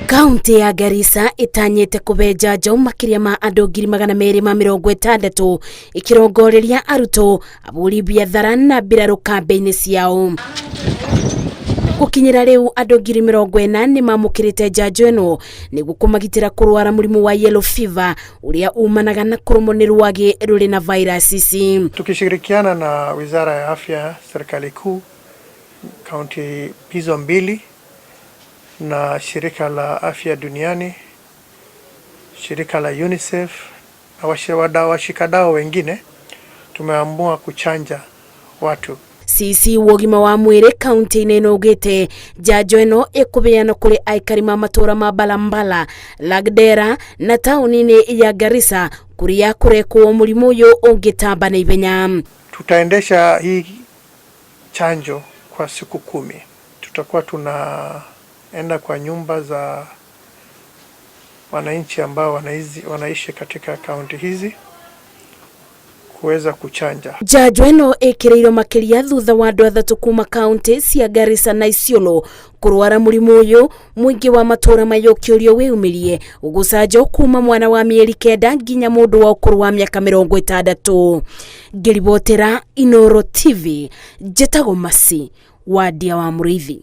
Kaunti ya Garissa ĩtanyĩte kũbe njanjo makĩria ma andũ 260,000 ĩkĩrongoreria arutwo, ahũri biathara na mbirarũ kambĩ-inĩ ciao. Gũkinyĩra rĩu andũ 40,000 nĩ mamũkĩrĩte njanjo ĩno nĩguo kũmagitĩra kũrwara mũrimũ wa yellow fever ũrĩa umanaga na kũrũmwo nĩ rwagĩ rũrĩ na virus ici. Tukishirikiana na Wizara ya Afya, serikali kuu, kaunti hizo mbili na shirika la afya duniani, shirika la UNICEF na washikadau wengine, tumeamua kuchanja watu. CC wa ũgima wa mwĩrĩ kaunti-inĩ ĩno augĩte njanjo ĩno ĩkũheanwo kũrĩ aikari ma matũra ma Balambala, Lagdera na taũni-inĩ ya Garissa kũrĩa kũrekwo mũrimũ ũyũ ũngĩtamba na ihenya. Tutaendesha hii chanjo kwa siku 10. Tutakuwa tunaenda kwa nyumba za wananchi ambao wanaishi katika kaunti hizi kuweza kuchanja. Njanjo ĩno ĩkĩrĩirwo makĩria thutha wa andũ 3 kuma kaunti cia Garissa na Isiolo kũrwara mũrimũ ũyũ. Mũingĩ wa matũra maya ũkĩũrio wĩyumĩrie gũcanjwo kuma mwana wa mĩeri 9 nginya mũndũ wa ũkũrũ wa mĩaka 60. Ngĩribotera Inooro TV, njĩtagwo Masi Wandia wa Mũrĩithi.